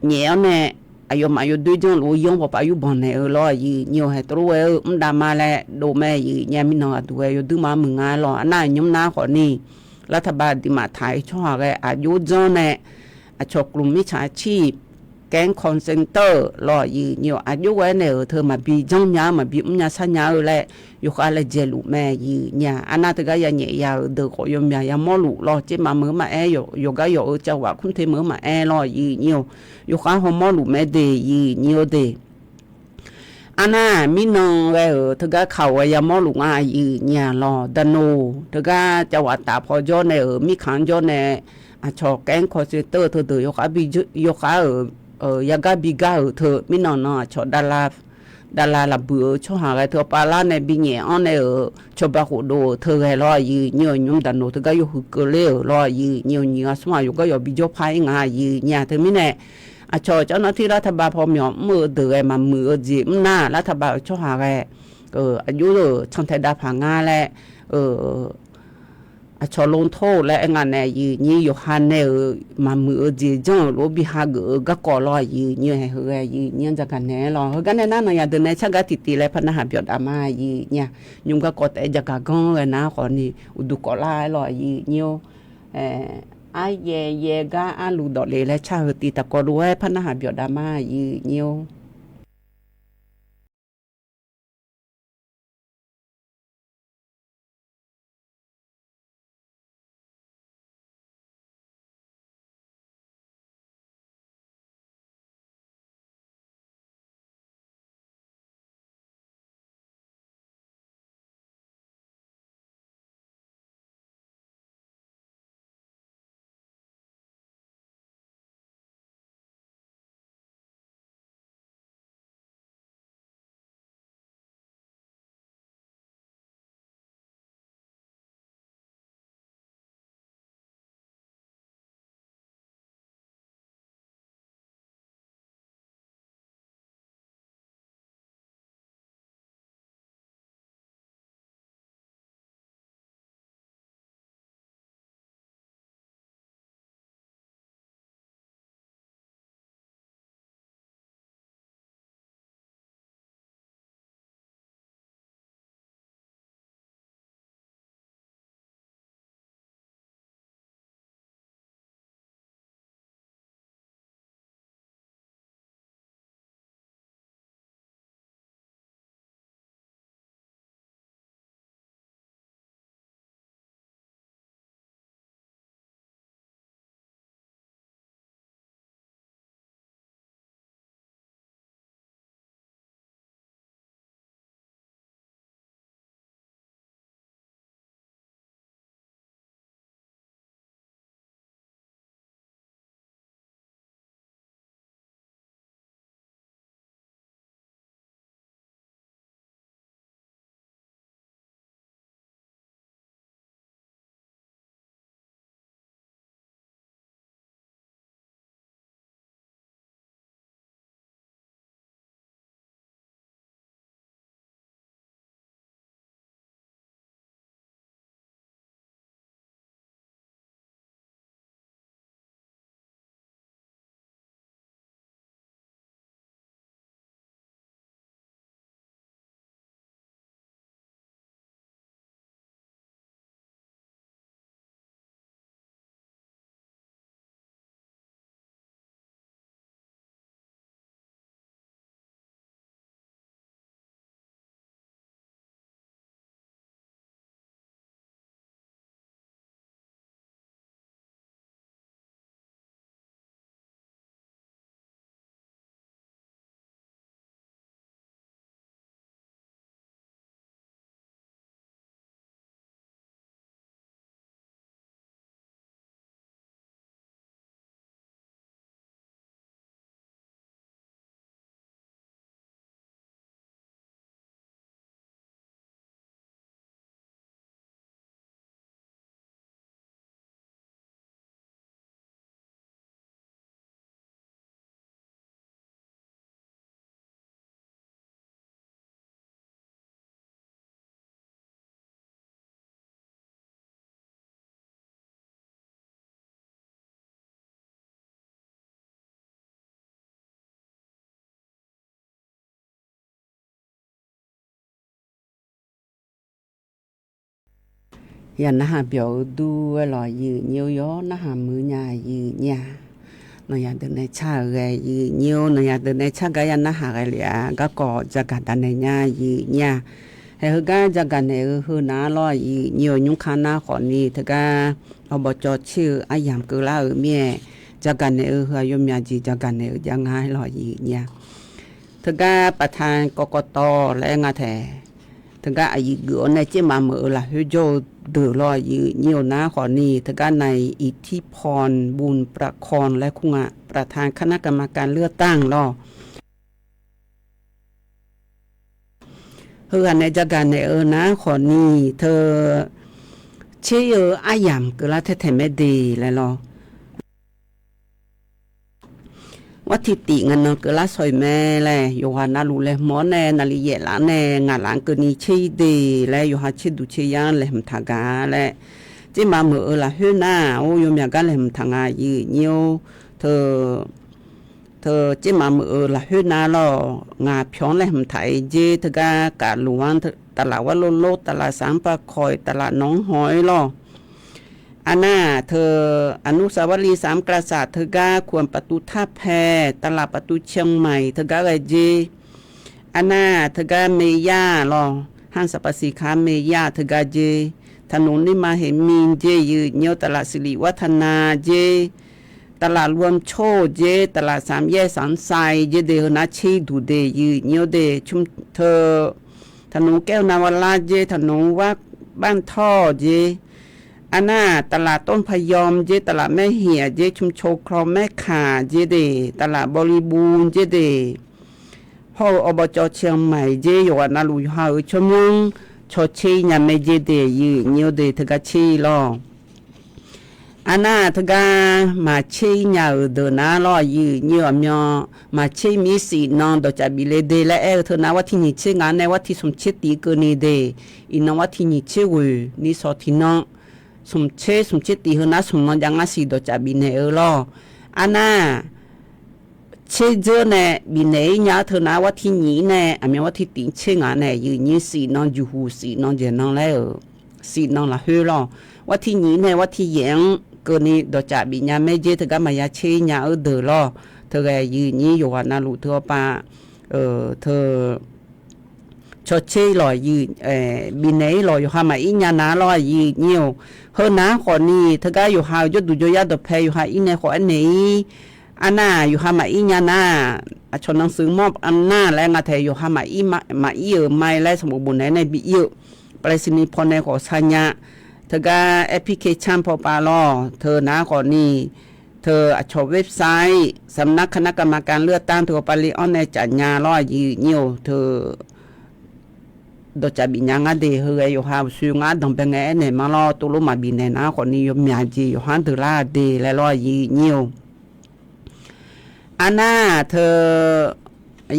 Nyaef-awr nae, aqyawfmaf yawdoer janrluf-eu yanr pawqpav yurbanq naeq-eu law aqyuif nyir-or, haeq tov lof ghae-eu mr dav ma laer dov mae aqyuif nyir-a. Mirnan aqduq ghae yawduir ma mr muiq nga-aer law, arnar nymr nar khawfni, lartaqbav aqduimaf taq-eu tsawrhaq ghae aqjox janr nae, aqcawq kmq mirtsaq cir แก๊งคอลเซ็นเตอร์ law aqyuif nyir-or, aqjox ghae naeq-euq teu maqbi janr nya-eu, maqbi mr nya sar nya-eu laer, yawkhav laejae luf mae aqyuif nyir-a. Arnar teugar yanyaef ya-euq deuq khawf yawmyaq yamawr luf law, tser maqmeuq-eu maqaer, yawqgar yawq-eu cavghaq kmr te meuq-eu maqaer law aqyuif nyir-or, yawkhav hawmawr luf mae de aqyuif nyir-or de. Arnar mirnan ghae-euq teugar kaq-awr ghae yamawr luf nga aqyuif nyir-a law, daqnoq teugar cavghaq taf paw jawr nae-euq mirkhanq jawr nae, aqcawq แก๊งคอลเซ็นเตอร์ teudeuq yawkhav-euq, yawkhav-euq, yagar bigar-euq teu mirnan nan aqcawq davlav lafbuiq-eu tsawrhaq ghae teu pav lar nae binyaef-anr nae-euq cawba khofdov-euq teu ghae law aqyuif nyir-or, nymr daqnoq teugar yawhuiq keuvler-euq law aqyuif nyir-or, nyiq ghaq smr ghaq yawqgar yawq bijawr par-ir nga aqyuif nyir-a. Teumirnae, aqcawq cawv nar tir lartaqbav pawmyawq mr-eu deuq ghae maqmuiq-eu jeq mr nar, lartaqbav-euq tsawrhaq ghae aqjox-euq cantae dav paq nga laer, aqcawq ลงโทษ laer aer nga nae aqyuif nyir yawqha nae-euq maqmuiq-eu jeq janr-euq lof-aer bi hageuf-eu garkawv law aqyuif nyir-or, haeq heu ghae aqyuif nyir-anr jaqgaq naeq-aer law. Heugar nae nar nan yadeuq nae cargaq tiqtiv laer par narhaq byawf dav ma aqyuif nyir-a. Nymr garkawv taef-aer jaqgaq ganr ghae nar khawfni uqduq kawvlar-aer law aqyuif nyir-or, aryaev yaev gar arluf dawf le laer car heu tiv taqkawv lof-aer par narhaq byawf dav ma aqyuif nyir-or. Ya narhaq byawq-eu dur-aer lawq, yif nyir-eu yawr narhaq muiq nya yif nyir-a. Nawq yaq deuq nae car-euq ghae yif nyir-eu, nawq yaq deuq nae car gar ya narhaq ghae lef-a. Garkawv jagaq danaeq nya yif nyir-a. Haeq heugar jagaq naeq-eu heu nar lawr, yif nyir-eu nymrkar nar khawfni teugar awqbawq cawv tser-eu aryamq keuvlar-euq mir-aer, jagaq naeq-eu heu-aq yawmyaq jeq jagaq naeq-eu jav nga-aer lawq yif nyir-a. Teugar ประธาน กกต laer nga taeq, teugar aqyuif geuf-awr nae tsermaf meuq-eu lafkhoer jawr-eu deuq lawr, yif nyir-eu nar khawfni teugar nae อิทธิพร บุญประคอง laer kur nga, ประธาน คณะกรรมการเลือกตั้ง lawr. Heughaq nae jagaq naeq-eu nar khawfni teu tser-eu aryamq keuvlar taer taeq mae de laer lawr. War tiq tif ngaq nan keuvlar shawq-iq mae laer yawqghaq navluf laeqhmq-awr nae naqli yaef laf-anr nae ngaq laf-anr keuvni tser-ir de laer yawqha tser duq tser yar-anr laeqhmq taq gaq laer, tsermaf meuq-eu lafkhoer nar-or yawmyaq gar laeqhmq taq nga yif nyir-or. Teu tsermaf meuq-eu lafkhoer nar lawr, ngaq pyawq-anr laeqhmq taq-aer jer teugar kafluf-anr teu, taqlaf war lor lor, taqlaf saq-anr par kawq-iq, taqlaf nawq-anr haw-aer lawr. Arnar teu อนุสาวรีย์สามกษัตริย์ teugar เขื่อนประตูท่าแพ taqlaf ประตูเชียงใหม่ teugar ghae jer. Arnar teugar เมย่า lawr, ห้างสรรพสินค้า เมย่า teugar jer. ถนนนิมมานเหมิน jer yif nyir-or, taqlaf สิริวัฒนา jer, taqlaf รวมโชค jer, taqlaf สามแยกสามไซ jer de, heunar tser-ir duq de yif nyir-or de, teu ถนนแก้วนาวาระ jer, ถนนวัดบ้านท่อ jer. Arnar taqlaf ต้นพะยอม jer, taqlaf แม่เหียะ jer, ชุมชนคลองแม่ข่า jer de, taqlaf บริบูรณ์ jer de. Hawr-eu awqbawq cawv เชียงใหม่ jer yawqghaq navluf yawqha-euq tsawrmyanr cawtser-ir nya mae jer de yif nyir-or de, teugar tser-ir lawr. Arnar teugar maqtser-ir nya-euq deuq nar lawr, yif nyir-eu aqmyan maqtser-ir mir sifnan dawqcaf bif le de laer aer-eu teu nar, war tiq nyiq tser ngaq nae war tiq smq tser tif keuvni de, iqnan war tiq nyiq tser ghoeq ni shawq tiqnan, smq tser smq tser tif heunar smq nan jav ngar siq dawqcaf bifnaeq-eu lawr. Arnar tser dzeur nae bifnaeq-ir nya-ar teu nar, war tiq nyiq-ir nae aqmyan war tiq tif tser ngaq nae yif nyir sifnan juqhuq sifnan jaeqnan laer-euq, sifnan lafkhoer lawr. War tiq nyiq-ir nae war tiq yaef-anr keuvni dawqcaf bifnya maer jer, teugar maqya tser-ir nya-eu deuq lawr. Teughae yif nyir yawqghaq navluf teu awpav teu cawtser-ir lawq, bifnaeq-ir lawq, yawqha maqir nya nar lawr, yif nyir-or. Heunar khawfni teugar yawqha-euq jawrduq jawryar dawqpae yawqha ir nae khawf aernaeq-ir. Arnar yawqha maqir nya nar, aqcawq nan shuif mawr nar laer nga taeq, yawqha maqir, maqir-euq ma laer sanqbof bof naeq-aer nae bi ir-eu, ไปรษณีย์ pawnae khawf sha nya. Teugar แอปพลิเคชัน pawpav lawr, teu nar khawfni teu aqcawq เว็บไซต์ สำนักคณะกรรมการเลือกตั้ง teu awpav le-anr nae caf nya lawr, yif nyir-or. Teu dawqcaf bifnya ngar de, heughae yawqha uqshoe ngar danqbae ngae aernaeq ma lawr, tovlof maqbif naeq nar khawfni yawmyaq jeq yawqha-anr deuq lar de laer lawr, yif nyir-or. Arnar teu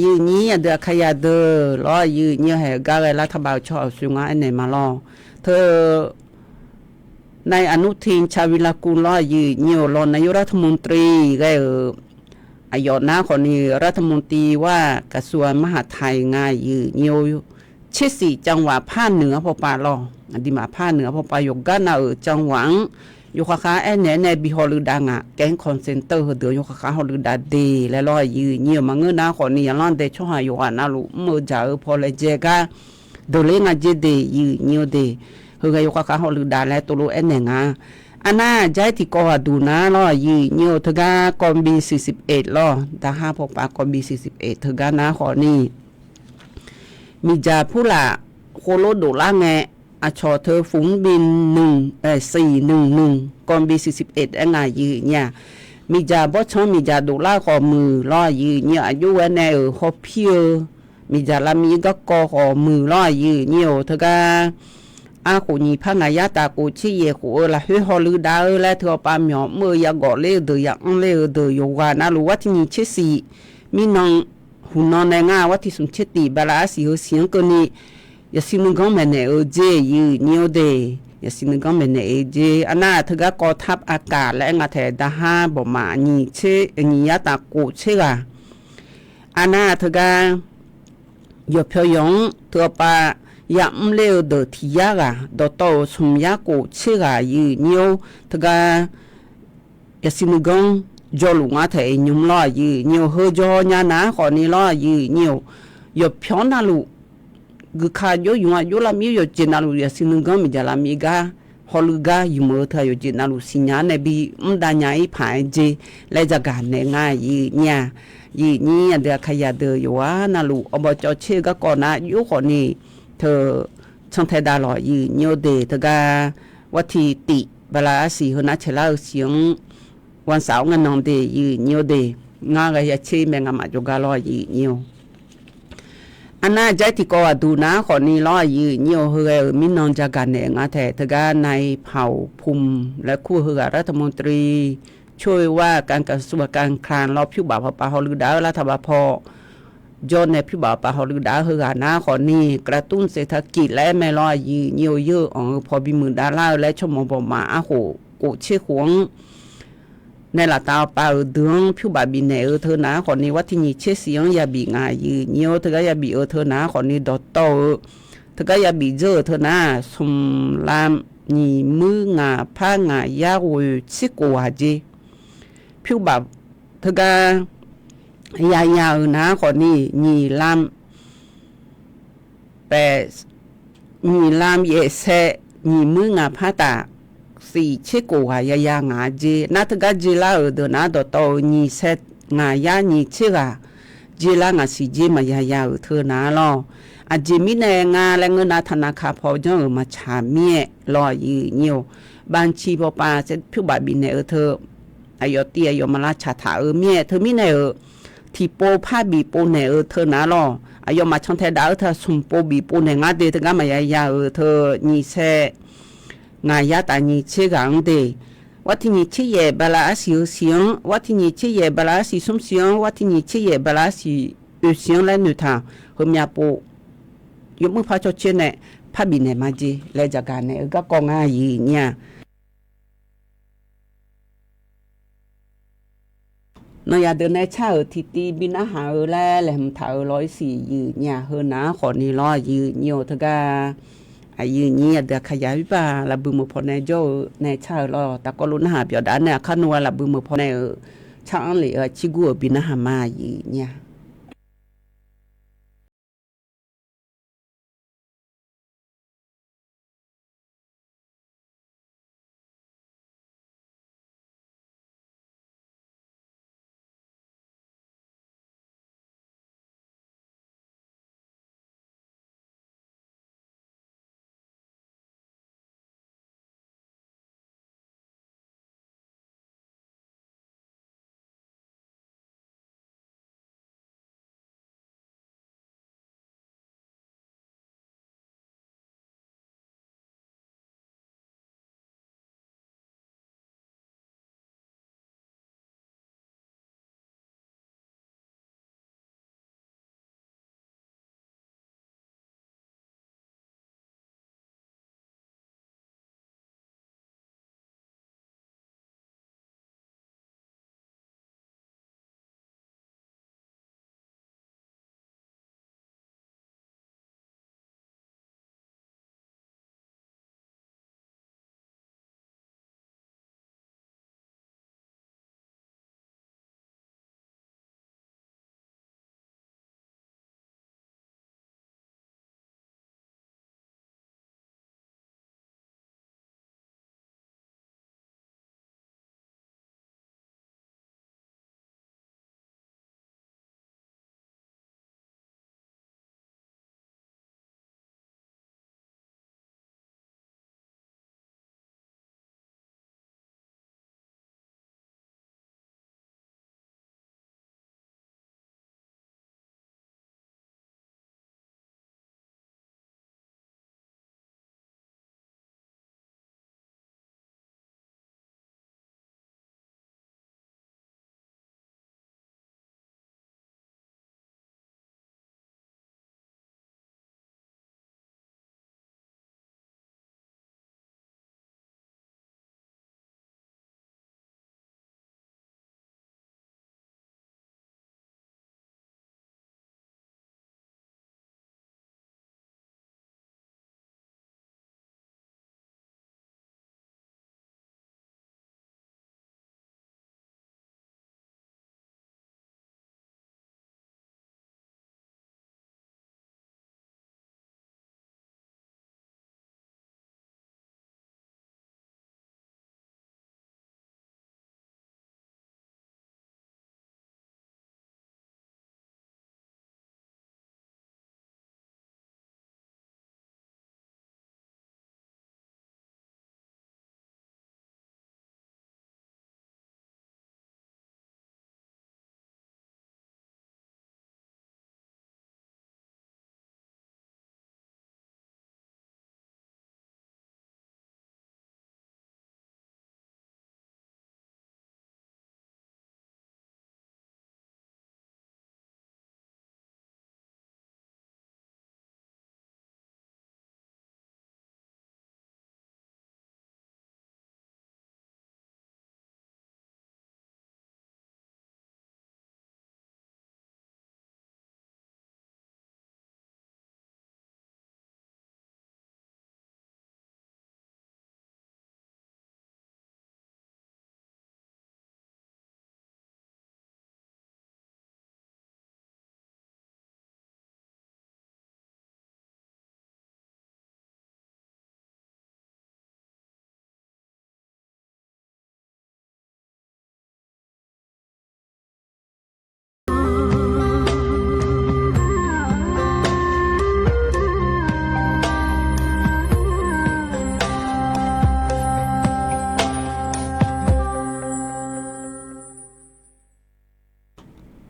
yif nyir aqdui aqkaqyaq deuq lawr, yif nyir-eu haeq gar ghae lar taqbav-eu tsawrhaq uqshoe ngar aernaeq ma lawr. Teu nae อนุทิน ชาญวีรกูล lawr, yif nyir-or, รองนายกรัฐมนตรี ghae-euq aqyawf nar khawfni รัฐมนตรีว่าการกระทรวงมหาดไทย nga, yif nyir-or. Tser sif จังหวัดภาคเหนือ pawpav lawr, aqduimaf ภาคเหนือ pawpav yawqgar nav-euq จังหวัด-anr yawkhav khav-aer aernaeq-aer nae bi hawluiv dav ngaq, แก๊ง call center heudeuq-anr yawkhav khav hawluiv dav de laer lawr, yif nyir-or. Maqngeur nar khawfni yaqlanr dae tsawrhaq yawqghaq navluf mr-eu dzaq-eu paw laejae gar deuq ler nga jer de, yif nyir-or de. Heughae yawkhav khav hawluiv dav laer tovlof aernaeq nga. Arnar jar-aer tiqkawv ghaq duq nar lawr, yif nyir-or, teugar กองบิน สี่สิบเอ็ด lawr, daqhar pawpav กองบิน สี่สิบเอ็ด teugar nar khawfni miqdzaq purlaf khoerlof dovlar ngae, aqcawq teu ฝูงบิน หนึ่ง เอ่อ สี่หนึ่งหนึ่ง กองบิน สี่สิบเอ็ด aer nga, yif nyir-a. Miqdzaq bawrtsanq-anr miqdzaq dovlar khawf muiq lawr, yif nyir-or. Aqjox ghae nae-euq hawpir-eu miqdzaq lavmir garkawv khawf muiq lawr, yif nyir-or. Teugar arkhof nyiq par ngaq yar taf khof tser yaef khof-eu lafkhoer hawluiv dav-eu laer teu awpav myawq mr-eu yagawf ler-eu deuq, ya'anr ler-eu deuq, yawqghaq navluf war tiq nyiq tser sif mirnan huqnan nae ngar war tiq smq tser tif bala arsiq heu siq-anr keuvni yasiq nuiganr maeqnaeq-eu jer, yif nyir-or de. Yasiq nuiganr maeqnaeq-eu jer. Arnar teugar กองทัพอากาศ laer aer nga taeq, daqhar bawqmaf nyiq tser, nyiq yar taf khof tser ghaq. Arnar teugar yawqpyawq yawq-anr teu awpav yamr ler-eu deuq tiq yar ghaq, dawqtawv-euq smq yar kof tser ghaq aqyuif nyir-or, teugar yasiq nuiganr jawluf ngar taef-aer nymr lawr aqyuif nyir-or, heu jawr nya nar khawfni lawr aqyuif nyir-or, yawqpyawq navluf guika jov yuf-a jov lar mir-or, yawqjeq navluf yasiq nuiganr miqdzaq lar mir gar, hawluiv gar yumq-eu teu-aq yawqjeq navluf siqnya-ar nae bimr dav nya-ir paq-aer jer laer zagaq naeq nga aqyuif nyir-a. Aqyuif nyir aqdui aqkaqyaq deuq yawqghaq navluf awqbaw cawv tser-eu garkawv nar jov khawfni teu cantae dav lawq aqyuif nyir-or de. Teugar wartiq tif bala arsiq heunar caeqlar-eu siq-anr วันเสาร์ ngae nan de aqyuif nyir-or de. Ngar ghae ya tser mae ngamaf jawrgar lawr aqyuif nyir-or. Arnar jar tiqkawv aqduq nar khawfni lawr aqyuif nyir-or, heughae-euq mirnan zagaq naeq nga taef. Teugar nai paq-awq pum laer kur-eu heughaq รัฐมนตรีช่วยว่าการกระทรวงการคลัง lawr pyur baf pawpav hawluiv dav-eu lar taq baf paw jawr nae pyur baf pawpav hawluiv dav-eu heughaq nar khawfni กระตุ้นเศรษฐกิจ laer aer mae lawr aqyuif nyir-or, yeur-eu anq-eu paw bimuiq dav lar-eu laer tsawrmawq bawqmaf arkhof kof tser khof-anr nae laftav pav-euq deuq-anr pyur baf bifnaeq-eu teu nar-ar khawfni wartiq nyiq tser siq-anr yabif nga aqyuif nyir-or, teugar yabif-eu teu nar-ar khawfni dawqtawv-eu teugar yabif dzeur-euq teu nar-aq, smq lam nyiq muir ngaq par ngaq yar ghoe tser kof ghaq jer pyur baf teugar yaya-euq nar-ar khawfni nyiq lam paef nyiq lam yaef sae nyiq muir ngaq par taf siq tser kof ghaq yaya ngaq jer nar teugar jer lar-euq deuq nar-ar dawqtawv-euq nyiq sae ngaq yar nyiq tser ghaq jer lar ngaq siq jer maqya ya-euq teu nar-ar lawr. Aqjeq mirnae nga laer ngeur nar taqnav kaq paw janr-euq maqtsaq mir-aer lawr aqyuif nyir-or, bavciq pawpav saer pyur baf bifnaeq-eu teu aqyawf tiv aqyawf maq lavtsaq taq-eu mir-aer teumirnae-euq tiqpov par bif pov naeq-eu teu nar-ar lawr. Aqyawfmaf cantae dav-eu teu-aq smq pov bif pov naeq ngar de teugar maqya ya-euq teu nyiq sae ngaq yar taf nyiq tser ghaq-anr de, wartiq nyiq tser yaef bala arsiq-eu siq-anr, wartiq nyiq tser yaef bala arsiq smr siq-anr, wartiq nyiq tser yaef bala arsiq oeq siq-anr laer noeqtaq heumyav pov yawmuir par cawcaer nae par bifnaeq ma jer laer zaqgaq naeq-eu garkawv ngar aqyuif nyir-a. Nawq yaq deuq nae car-euq tiqtiv bi narhaq-eu laer laeqhmq taq-euq lawr-ir siq aqyuif nyir-a. Heu nar-ar khawfni lawr aqyuif nyir-or teugar aqyuif nyir aqdui aqkaq yaq-ir ba lafbui meuq paw nae jawr-eu nae car-euq lawr. Tafkawv lof narhaq byawf dav nae aqkar nmr-a lafbui meuq paw nae-euq car-anr lef-eu aqcir gur-euq bi narhaq ma aqyuif nyir-a.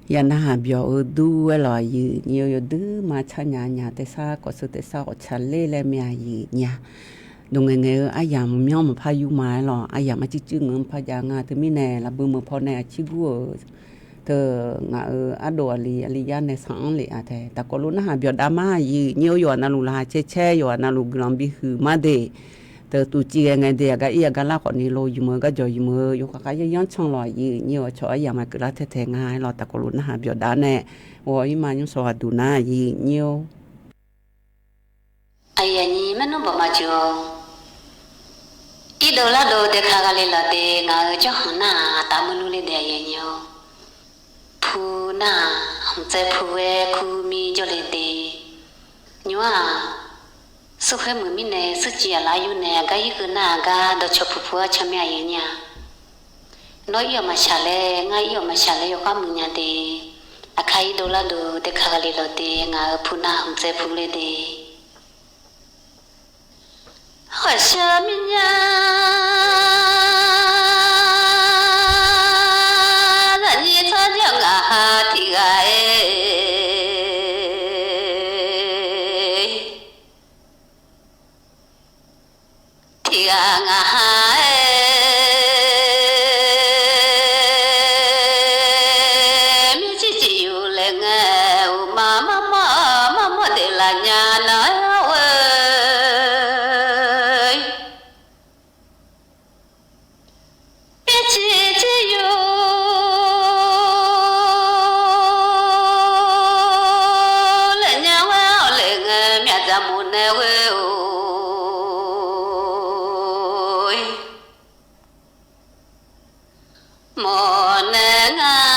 Yaq narhaq byawq-eu dur-aer lawq, aqyuif nyir-eu yawduq ma tsar nya nya taef sar khawf sheu taef sar khawf tsaqler laer mae, aqyuif nyir-a. Dawq ngaeqngaeq-eu aryamq myanr maqpar yur ma aer lawq, aryamq arcuiv cuiv ngeur maqpar jav nga. Teumirnae lafbui meuq paw nae aqcir gur-euq teu ngaq-euq ardov aqli aqli yar nae sanq-anr lef-a tae taqkawv lof narhaq byawq dav ma, aqyuif nyir-eu yawqha navluf laqkhaq caer caer yawqha navluf guiqlanq bihuiq mar de. Teu tuv civ ghae ngae de, aqgar ir aqgar lar khawfni lo, yumq-eu garjawq yumq-eu yawkhav khav yanr yanr canlawq, aqyuif nyir-eu cawq aryamq maqkeuv lar tae taeq nga aer lawq, taqkawv lof narhaq byawq dav nae ghawq ir ma nymr shawq ghaq duq nar, aqyuif nyir-or. Aqyuif aqnyir maernmr bawq ma jeuq-awr, irdov lardov dae ka ghaq le lawq de, ngaq-euq janrkhanq nar-aq aqtaf meuq lur le de, aqyuif aqnyir-or. Pu nar-aq, hmqtsaev pu-aer kur mir jawr le de. Nymr-aq, smrkhoer muiq mirnae smrciv aqlar yur nae aqgar ir keuv nar-aq gar dawqcawq puq pu-aer can mir, aqyuif nyir-a. Nawr ir-awq maqshaq laer, ngar ir-awq maqshaq laer yawkhav muiq nya de. Aqkar irdov lardov dae ka ghaq le lawq de, ngaq-euq pu nar hmqtsaev pu le de. Hawqshaq mirnya zaqnyir tsawrjawr ngaq ha tiq ghaq-aer, tiq ghaq ngaq ha-aer, mircir cir yuf laer ngae, uqma marmawr marmawr daef laf nya nar-aer-or. Mircir cir yuf laer nya-aer-or le ngae, myavdzaq mawr nae ghoe-or. Mawr nae ngar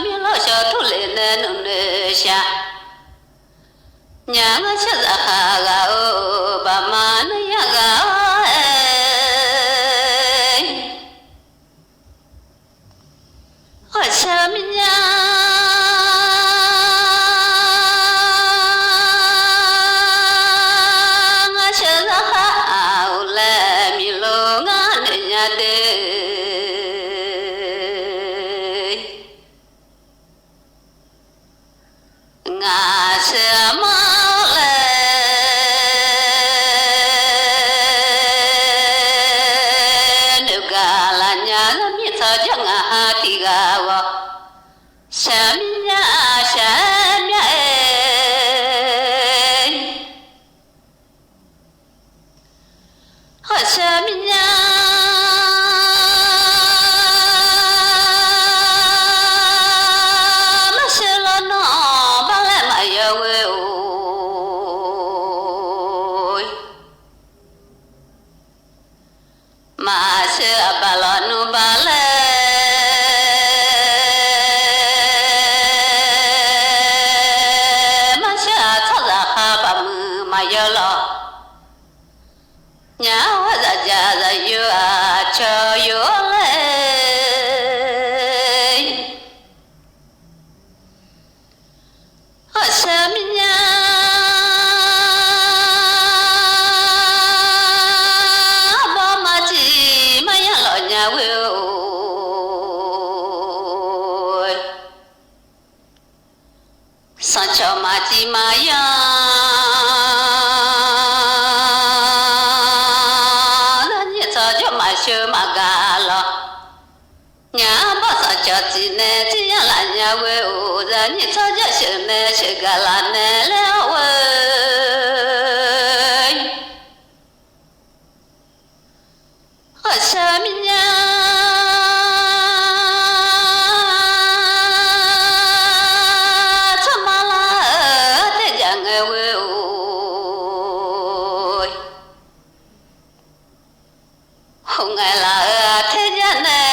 mirlawr shawr tur le nae nuinoeq shaq nya ngar shawr zaqkhav ghaq-eu baqma nae yar ghaq-aer. Hawqshaq mirnya ngar shawr zaqkhav-aq, ur laer miqlof ngar noeq nya de. Ngaq shawr mar-awr laer noeq gaq laf nya, zaqmir tsawrjawr ngaq ha tiq ghaq ghawq shaq mirnya shaq-aer mya-aer. Hawqshaq mirnya marsheuq lawr nawr bar laer maqyaw ghoe-or. Maqsheuq aqbaq lawq nmr bar laer, marsheuq-aq tsawrhaqzaq ha baqmuiq maqyaw lawq. Nya-awr zaqjaq zaqyo-aq cawq yawq-awr laer, hawqshaq mirnya bawr maqciv maqya lawq nya ghoe-or. Sanqcawq maqciv maqya, zaqnyir tsawrjawr maqsheuq maqgaq lawq. Nya-awr bawr sanqcawq civ nae civ ya laf nya ghoe-or, zaqnyir tsawrjawr sheuq nae sheuq gaq laf nae laer-awr ghoe. Hawqshaq mirnya tsawrmar lar-euq artaer jaq ngae ghoe-or. Khof ngaeq laf-euq artaer jaq nae,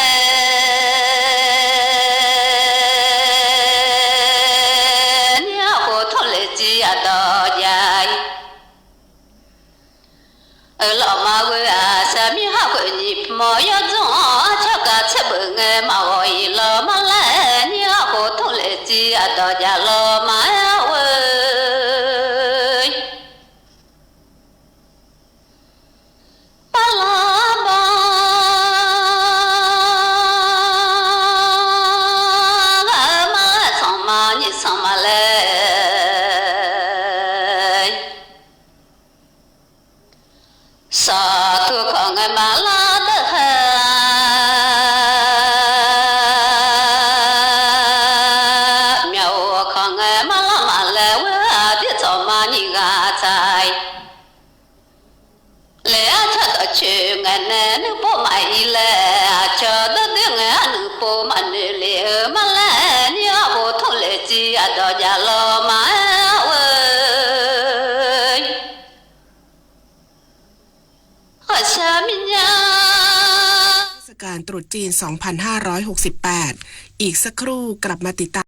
nyir-awr khof tawr le civ aqdawq jaq-ir. Euq lawq ma ghoe-aq, saqmir har khoeq nyiq mawq yawr dzmr-anr arcar gaq tser beuq ngae maqghawq-iq lawq mar laer, nyir-awr khof tawr le civ aqdawq jaq lawq ma-aer ghoe. Arlawq arbawr nyiq sanq ma laer. Saqtuq kawq ngae maqlar deuq ha. Myaq-oq kawq ngae maqlar maqlaer, aqdir tsawq ma nyiq ghaq tsaq-iq. Laer arcar dawqcoeq ngae nae nuipov maqir laer, aqcawq dawrdoer ngae arnuipov maqnoeq le-eu ma laer, nir arbof tmr le civ aqdawq jav lawr ma-aer-eu. Ghaqshaq miqnya. เทศกาลตรุษจีน สองพันห้าร้อยหกสิบแปด อีกสักครู่กลับมาติดตาม